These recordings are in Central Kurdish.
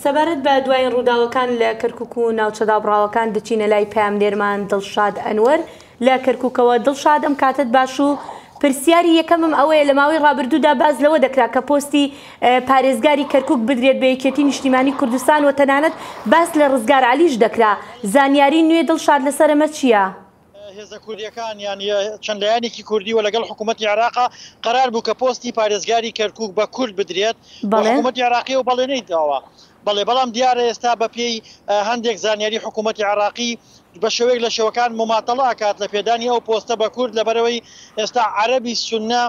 سەبارەت بە دوایین ڕووداوەکان لە کەرکوک و ناوچە دابڕاوەکان دەچینە لای پەیامنێرمان دڵشاد ئەنوەر لە کەرکوکەوە. دڵشاد ئەم کاتەت باش و پرسیاری یەکەمم ئەوەیە لە ماوەی ڕابردوودا باس لەوە دەکرا کە پۆستی پارێزگاری کەرکوک بدرێت بە یەکێتی نیشتیمانی کوردستان و تەنانەت باس لە ڕزگار عەلیش دەکرا زانیاری نوێ دڵشاد لەسەر ئەمە چییە؟ هێزە کوردیەکان یان چەند لایەنێکی کوردی و لەگەڵ حکوومەتی عێراقا قەرار بوو کە پۆستی پارێزگاری کەرکوک بە کورد بدرێت و حکوومەتی عێراقی ئەو بەڵێنەی داوە. بەڵێ بەڵام دیارە ئێستا بە پێی هەندێک زانیاری حکوومەتی عێراقی بە شێوەیەک لە شێوەکان موماتەڵە ئەکات لە پێدانی ئەو پۆستە بە کورد لەبەرئەوەی ئێستا عەرەبی سوننە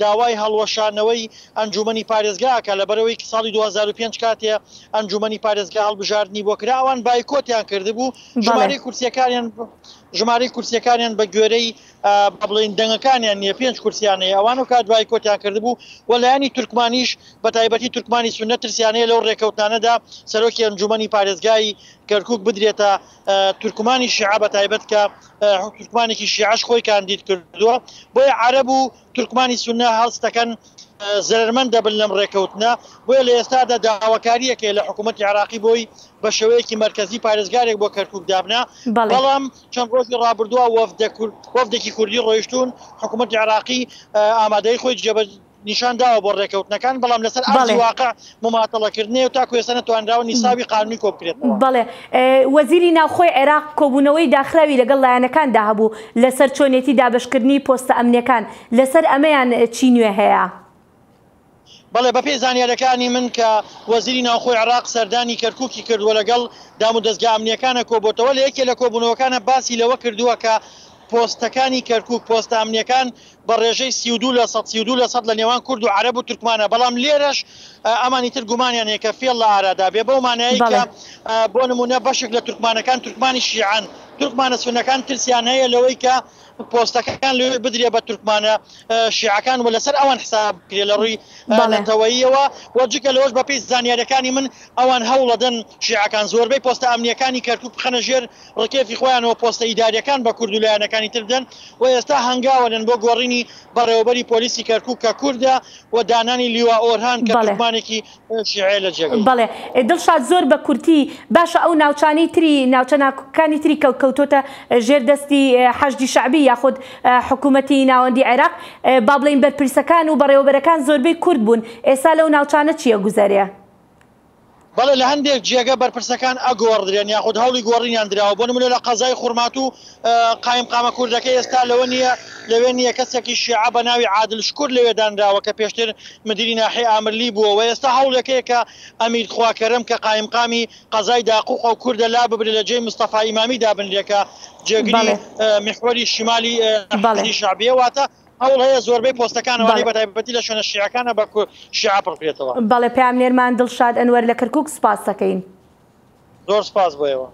داوای هەڵوەشانەوەی ئەنجوومەنی پارێزگا ئەکات لەبەرئەوەی ساڵی 2005 کاتێ ئەنجوومەنی پارێزگا هەڵبژاردنی بۆ کرا ئەوان بایکۆتیان کردبوو ژمارەی کورسیەکانیان ژمارەی کورسیەکانیان بە گوێرەی با بڵێین دەنگەکانیان نییە پێنج کورسیان هەیە ئەوان و کات بایکۆتیان کردبوو و لایەنی تورکمانیش بە تایبەتی تورکمانی سوننە ترسیان هەیە لەو ڕێکەوتنانەدا سەرۆکی ئەنجوومەنی پارێزگای کەرکوک بدرێتە تورکمانی شیعە بە تایبەت کە تورکمانێکی شیعەش خۆی کاندید کردووە بۆیە عەرەب و تورکمانی سوننە هەڵستەکەن زەرەرمەند دەبن لەم ڕێکەوتنە بۆیە لە ئێستادا داواکارییەک هەیە لە حکوومەتی عێراقی بۆی بە شێوەیەکی مەرکەزی پارێزگارێک بۆ کەرکوک دابنا بەڵام چەند ڕۆژی ڕابردووە وەفدێکی کوردی ڕۆیشتوون حکوومەتی عێراقی ئامادەی خۆی جێبە نیشان داوە بۆ ڕێکەوتنەکان، بەڵام لەسەر ئەرزی واقع موماتەڵەکردنەیە و تاکو ئێستا نەتوانراوە نیسابی قانونی کۆبکرێتەوە. بەڵێ وەزیری ناوخۆی عێراق کۆبوونەوەی داخراوی لەگەڵ لایەنەکاندا هەبوو لەسەر چۆنێتی دابەشکردنی پۆستە ئەمنیەکان، لەسەر ئەمەیان چی نوێ هەیە؟ بەڵێ بەپێی زانیاریەکانی من کە وەزیری ناوخۆی عێراق سەردانی کەرکوکی کرد و لەگەڵ دامودەزگا ئەمنیەکانە کۆبۆتەوە، لە یەکێ لە کۆبوونەوەکانە باسی لەوە کردووە کە پۆستەکانی کەرکوک، پۆستە ئەمنیەکان بە ڕێژەی 32 لە سەد، 32 لە سەد لە نێوان کورد و عەرەب و تورکمانە، بەڵام لێرەش ئەمانی تر گومانیان هەیە کە فێڵ لە ئارادا بێ، بەو مانایەی کە بۆ نموونە بەشێک لە تورکمانەکان تورکمانی شیعەن، تورکمانە سوننەکان ترسیان هەیە لەوەی کە پۆستەکان لەوێ بدرێ بە تورکمانە شیعەکان و لەسەر ئەوان حساب بکرێ لە ڕووی نەتەوەییەوە و جگە لەوەش بەپێی زانیاریەکانی من ئەوان هەوڵەدەن شیعەکان زۆربەی پۆستە ئەمنیەکانی کەرکوک بخەنە ژێر ڕکێفی خۆیانەوە پۆستە ئیداریەکان بە کورد و لایەنەکانی تر بدەن و ئێستا هەنگاوەنن بۆ گۆڕینی بەڕێوەبەری پۆلیسی کەرکوک کە کوردە و دانانی لیوا ئۆرهان کە تورکمانێکی شیعەیە لە جێگەی. بەڵێ دڵشاد زۆر بە کورتی باشە ئەو ناوچانەی تری ناوچە ناکۆکەکانی تری کە کەوتۆتە ژێر دەستی حەشدی شەعبی یاخود حکوومەتی ناوەندی عێراق با بڵێین بەرپرسەکان و بەڕێوەبەرەکان زۆربەی کورد بوون ئێستا لەو ناوچانە چییە گوزەرێ؟ بەڵێ لە هەندێک جێگە بەرپرسەکان ئەگۆڕدرێن یاخود هەوڵی گۆڕینیان دراوە، بۆ نمونە لە قەزای خورماتوو قایمقامە کوردەکە ئێستا لەوە نییە لەوێ نییە کەسێکی شیعە بە ناوی عادل شکور لەوێ دانراوە کە پێشتر مدیری ناحیەی ئامرلی بووە و ئێستا هەوڵێک هەیە کە ئەمیر خواکەرەم کە قایمقامی قەزای داقوقە و کوردە لاببرێ لە جێی مستەفا ئیمامی دابنرێ کە جێگری میحوەری شیمالی حەشدی شەعبیە واتە هەوڵ هەیە زۆربەی پۆستەکان ئەوانەی بەتایبەتی لە شوێنە شیعەکانە بە شیعە پڕ بکرێتەوە. بەڵێ پەیامنێرمان دڵشاد ئەنوەر لە کەرکوک سوپاست دەکەین. زۆر سوپاس بۆ ئێوە.